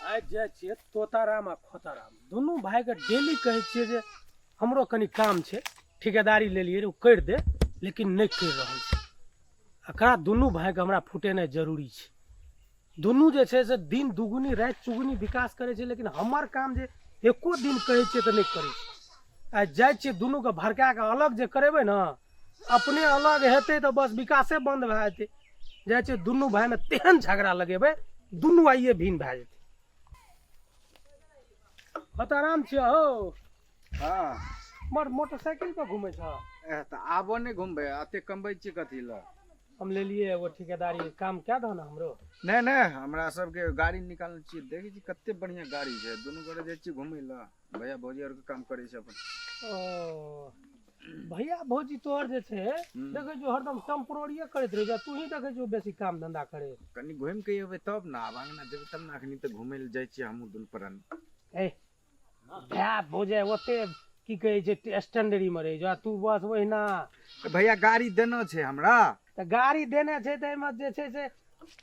आइ जाइ छियै तोताराम आ खोताराम दुनू भाइके डेली कहै छियै जे हमरो कनि काम छै, ठेकेदारी लेलियै रे, ओ करि दे, लेकिन नहि करि रहल छै। एकरा दुनू भाइके हमरा फुटेनाइ जरूरी छै। दुनू जे छै से दिन दुगुनी राति चुगुनी विकास करै छै, लेकिन हमर काम जे एको दिन कहै छियै तऽ नहि करै छै। आइ जाइ छियै दुनूके भड़का कऽ अलग जे करेबै ने, अपने अलग हेतै तऽ बस विकासे बन्द भए जेतै। जाइ छियै दुनू भाइमे तेहन झगड़ा लगेबै, दुनू आइए भिन्न भए जेतै। कतऽ आराम छियै हौ? हँ। मर मोटरसाइकिल पर घुमै छह? ए, तऽ आबो नहि घुमबै, एते कमबै छियै कथी लए? हम लेलियै एगो ठेकेदारी, काम कए दह ने हमरो। नहि नहि, हमरा सबके गाड़ी निकालने छियै, देखै छी कते बढ़िआँ गाड़ी छै। दुनू गोटे जाइ छियै घुमै लए, भैया भौजी आरके काम करै छै अपन। ओ भैया भौजी तोहर जे छै, देखै छियौ हरदम टम्परोरिये करैत रहै छै, तू ही देखै छियौ बेसी काम धंधा करे। कनि घुमि के एबै तब ने, आब अङ्गना जेबै तब ने। अखनी तऽ घुमै लए जाइ छियै हमहूँ दुनू प्राणी। ए भाय भौजाइ ओते की कहै छै स्टैंडरी मे रहै छै, आ तू बस ओहिना। तऽ भैया गाड़ी देना छै हमरा। तऽ गाड़ी देने छै तऽ एहिमे जे छै से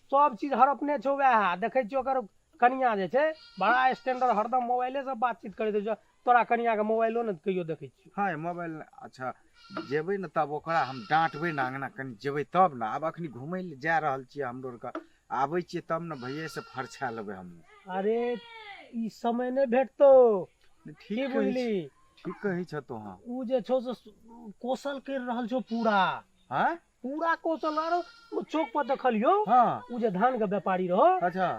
सब चीज हड़पने छौ। वएह देखै छियौ ओकर कनिया जे छै बड़ा स्टैंडर्ड, हरदम मोबाइले से बातचीत करैत रहै छै। तोरा कनिया के मोबाइलो ने कहियो देखै छियौ। हँ, मोबाइल। अच्छा जेबै ने तब ओकरा हम डाँटबै ने, अङ्गना कनि जेबै तब ने। आब अखनी घुमै लए जा रहल छियै हमरो आरके, आबै छियै तब ने भैये से फरछा लेबै हमहूँ। अरे ई समय नहि भेटतौ। ठीक की कहै बुझली? ठीक कहै छ तोहाँ। उ जे छौ से कौशल करि रहल छौ पूरा। हँ, पूरा कौशल। आरो ओ चौक पर देखलियौ। हँ। उ जे धान के व्यापारी रहो। अच्छा।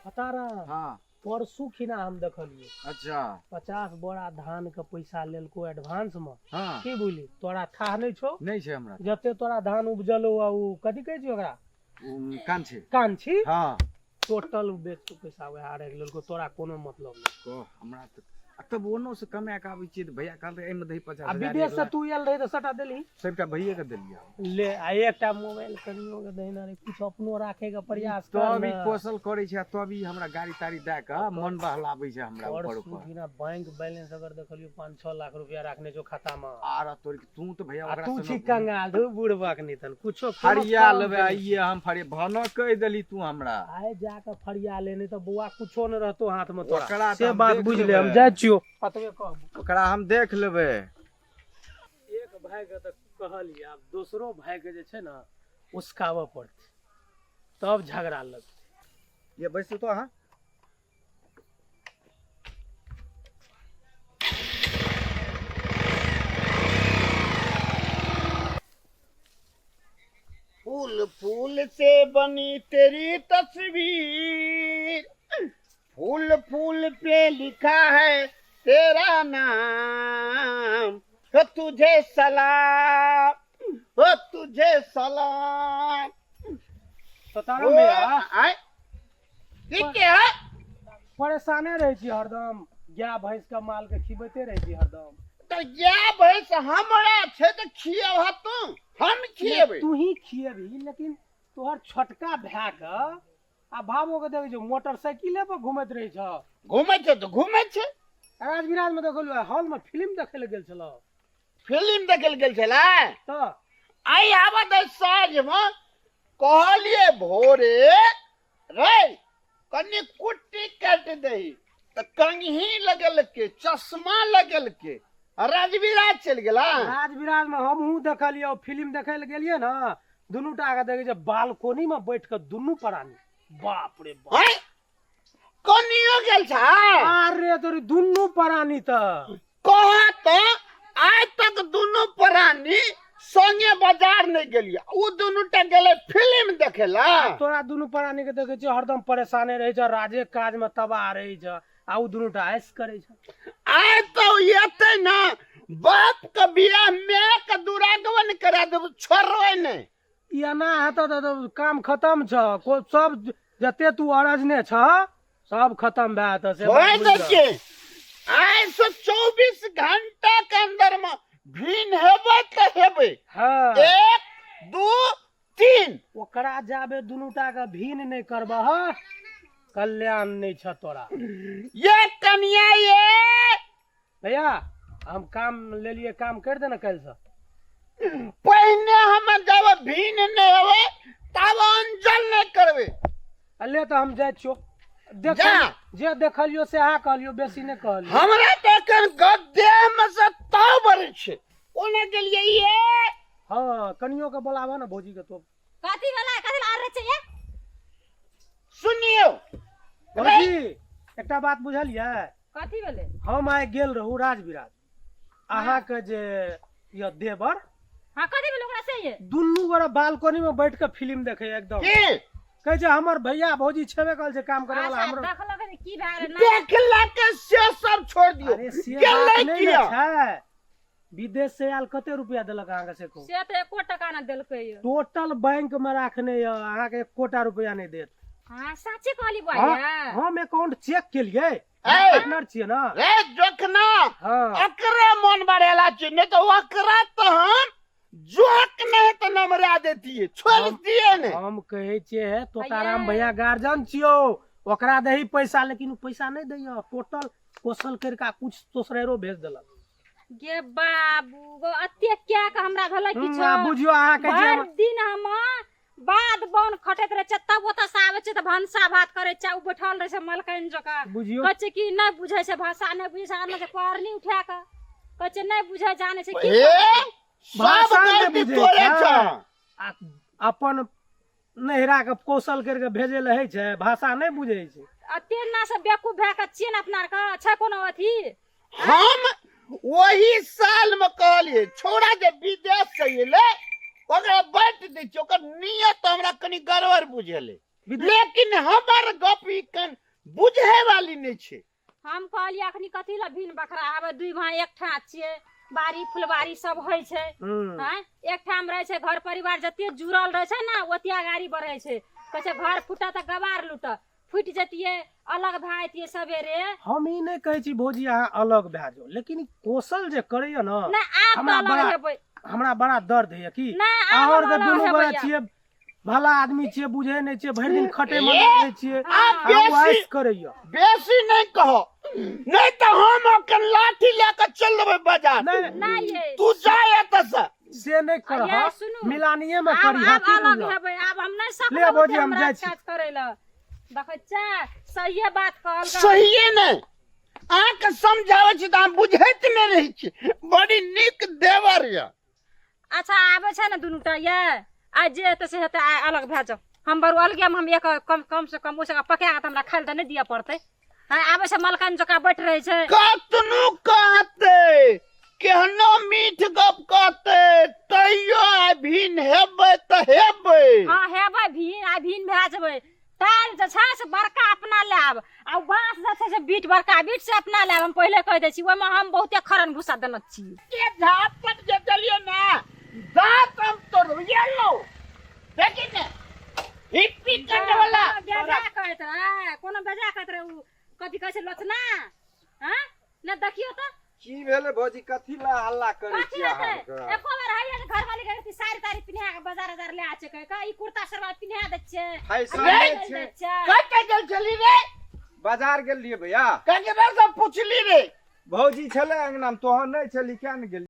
पता रह। हँ। परसू खिना हम देखलियौ। अच्छा। 50 बोरा धान के पैसा लेलको एडवांस में। हँ। की बुझली, तोरा थाह नहि छौ? नहि छै हमरा। जते तोरा धान उपजलो आ उ कथी कहै छी ओकरा? कानछी। कानछी। हँ। टोटल बेच के पैसा वएह राखि लेलको, तोरा कोनो मतलब नहि। कह हमरा तऽ आ तब ओनो से कमा के आबै छियै तऽ भैया कहलकै एहिमे दही 50 आ हजार विदेश एक से लाख। तू आयल रही तऽ सबटा देलही? सबटा भैये के देलियै। ले, आ एकटा मोबाइल कनियो के दहिना रे, कुछ अपनो राखे के प्रयास कर। तब ई ने। कौशल करै छै आ तब ई हमरा गाड़ी ताड़ी दए के मन बहलाबै छै हमरा और ऊपर ऊपर। बिना बैंक बैलेंस अगर देखलियो 5-6 लाख रुपया रखने छौ खाता में। आर तोर तू तऽ भैया आ ओकरा तू संगे छी कंगाल, धू बुढ़बक नितन कुछो कोनो फरिया काम लेबै के नहि। आइए हम फरिया भनक कहि देली तू हमरा। आइ जाके फरिया ले, नहीं तऽ बौआ कुछो नहि रहतो हाथ में तोरा। ओकरा तऽ से हम बात देख बुझ ले, हम लेबै। जाइ छियो, कतबे कहबो। ओकरा हम देख लेबै। एक भाई के तऽ कहलियै, आब दोसरो भाई के जे छै ने उसकाबऽ पड़तै तब झगड़ा लगतै। ये बैसू तो अहाँ। फूल फूल से बनी तेरी तस्वीर, फूल फूल पे लिखा है तेरा नाम, हो तुझे सलाम, हो तुझे सलाम। सताराम भैया। आय की के है? परेशाने रहै छी हरदम, गाय भैंस के माल के खिबैते रहै छी हरदम। तऽ गाय भैंस हमरा छै तऽ खियेबह तू, हम खियेबै? तू ही खियेबही, लेकिन तोहर छोटका भाय के आ भावो के देखै छौ मोटरसाइकिले पर घुमैत रहै छौ। घुमै छै तऽ घुमै छै। राजविराज में देखलियौ, हॉल में फिल्म देखै लए गेल छलौ। फिल्म देखै लए गेल छलै? तऽ आइ आबऽ दै साँझमे। कहलियै भोरे रे कनि कुट्टी काटि दही तऽ कंघी लगेलकै, चश्मा लगेलकै, आ राजविराज चलि गेला। राजविराज में हमहूँ देखलियै, फिल्म देखै लए गेलियै ने, दुनू टा के देखै छै बालकोनी में बैठ के दुनू प्राणी, बाप रे बाप। आँय, कनियो गेल छै? अरे तोरी दुनू प्राणी तऽ कह तऽ आइ तक दुनू प्राणी संगे बाजार नहि गेलियै, ओ दुनू टा गेलै फिल्म देखे ला। तोरा दुनू प्राणी के देखै छियै हरदम परेशाने रहै छै, राजे काज में तबाह रहै छै, आ ओ दुनू टा ऐश करै छै। आइ तऽ एतै ने बाप के बियाह my के दुरागमन करा देब, छोड़बै नहि। ई एना हेतौ तऽ काम खतम छ, सब जते तू अरजने छ सब खतम भए जेतौ से बात छोड़ि बुझि दै लह। छियै, आइ से 24 घंटा के अंदर में भिन हेबै तऽ हेबै। हँ। 1 2 3। ओकरा जाबे दुनू टा के भीन नहि करबह कल्याण नहि छ तोरा। ये कनिया ये। भैया हम काम लेलिए, काम कर देना काल्हि से। पहिने हम जब भीन नहि हेबै तब अंजल नहि करबै। अले तऽ हम जाइ छियौ, देखल जा। जे देखलियो से अहाँ कहलियो, बेसी नहि कहलियो। हमरा तऽ एखन गद्दे मे से ताव बरै छै। कोना गेलियै ये? हँ, कनियो के बोलाबऽ ने भौजी के। तो कथी वाला कथी ला आर छै ये? सुनियौ भौजी, एकटा बात बुझलियै? कथी भेलै? हम आइ गेल रहू राजविराज, अहाँके जे यऽ देवर। हाँ, कथी भेलै ओकरा से ये? दुनू गोरा बालकनी में बैठ के फिल्म देखे एकदम। की कहै छै हमर भैया भौजी छेबे कल छै काम करे वाला। अच्छा, हमरो देखलक जे की भए गेलै ना? देखलक से सब छोड़ दियौ। अरे से गेलै बात नहि ने किया? छै। विदेश से आयल कते रुपया देलक अहाँके से कहू? से तऽ एको टका ना देलकै ये। टोटल बैंक में राखने यऽ, अहाँके एकोटा रुपया नहि देत। हाँ, साचे कहली बुआ। हाँ, ये हम अकाउंट चेक केलियै। ए! पार्टनर छियै ने। रे जोखना, हाँ, एकरे मन बढ़ेला छै, नहीं तो ओकरा तो हम जोक नहीं तो नमरा देतिए, छोड़ दिए ने। हम कहै छियै तोताराम भैया गार्जियन छियौ, ओकरा दही पैसा, लेकिन ओ पैसा नहि दैय। टोटल कौशल करिके कुछ दोसरो भेज देलक। गे बाबू गो, अते क्या के हमरा भेलै किछो? आब बुझियौ अहाँ कहै छियै भरि दिन हम बाध बन खटैत रहै छै, तब ओतऽ से आबै छै तऽ भनसा भात करै छै। ओ बैठल रहै छै मलकाइन जकाँ। बुझियौ। कहै छै कि नहि बुझै छै भाषा, नहि बुझै छै, आनै छै पढ़नी उठा कऽ, कहै छै नहि बुझै जानै छै की। ए, सब भाषा नहि गलती बुझै तोरे छै। छौ। आ अपन नैहरा के कौशल करि के भेजै लए होइ छै, भाषा नहि बुझै छै। अते ना से बेवकूफ भए कऽ छियै ने अपना आरके, छै कोनो अथी? हम वही साल में कहलिए छोड़ा जे विदेश से एलै ओकरा बांटि दै छियै, ओकर नियत हमरा कनि गड़बड़ बुझेलै, लेकिन हमर गप ई कन बुझे वाली नहि छै। हम कहलियै अखनी कथी लए भिन बखरा आबै, दुइ भाय एकठाम छियै, बाड़ी फुलबाड़ी सब होइ छै। आँय, एकठाम रहै छै, घर परिवार जते जुड़ल रहै छै ने ओते अगाड़ी बढ़ै छै। कहै छै घर फूटत तऽ गवार लूटत, फूटि जतियै अलग भए जतियै सवेरे। हम ई नहि कहै छी भौजी अहाँ अलग भए जाउ, लेकिन ई कौशल जे करैया ने, नहि आब तऽ हमरा अलग बड़ा हेबै। हमरा बड़ा दर्द होइया कि नहि आब अहाँ हम आरके अलग दुनू हेबै। गोरा छियै, भला आदमी छियै, बुझै नहि छियै, भरि दिन खटे मे रहै छियै। आब आ ओ बेसी ऐश करैया। बेसी नहि कहो, नहि तऽ हम अखन लाठी लए कऽ चल देबै बाजार। नहि नहि ये। तू जा एतऽ से। से नहि करह। ये सुनू। मिलानिये मे आब करिह आब की अलग बुझलह? हेबै, आब हम नहि सकबै ले भौजी, ओते हम हमरा जाइ छी। काज करै लए। देखै छियै, सहिए बात कहल। सहिए नहि, अहाँके समझाबै छी तऽ अहाँ बुझैत नहि रहै छी। बड़ी नीक देवर यऽ। अच्छा, आबै छै ने दुनू टा ये, आइ जे हेतै से हेतै, आइ अलग भए जाउ। हम बरू अलगे हम एक कम कम से कम ओहिसँ पका कऽ तऽ हमरा खाय लए तऽ नहि दिअ पड़तै। आँय, आबै छै मलकान जकाँ बैठ रहै छै। कतनो कहतै, केहनो मीठ गप कहतै, तैयो आइ भिन हेबै तऽ हेबै। हँ, हेबै भिन, आइ भिन भए जेबै। टाइल जे छै से बड़का अपना लायब, आ बाँस जे छै से बीट, बड़का बीट से अपना लायब। हम पहिले कहि दै छी, ओहिमे हम बहुते खरन भूसा देने छी। के झापट जे देलियै ने, दाँत हम तोड़ब। ये लो, देखी ने हिप्पी कट वाला। कोनो बेजा कहैत रहै, कोनो बेजा कहैत रहै उ, कथी कहै छै लोचना? हँ ने, देखियौ तऽ। की भेलै भौजी? कथी ला हल्ला करै कथी छियै हेतै? अहाँके? एको बेर हैया जे घरवाली के अथी साड़ी ताड़ी पिन्हा के बाजार उजार ले आ छै कहि के, ई कुर्ता सलवार पिन्हा दै छै। फैशन आ नहि दै छै। छै। कतऽ गेल छली रे? बाजार गेल रहियै भैया। ककरा से पुछली रे? भौजी छलै अंगना मे, तोहर नहि छली, किया ने गेली?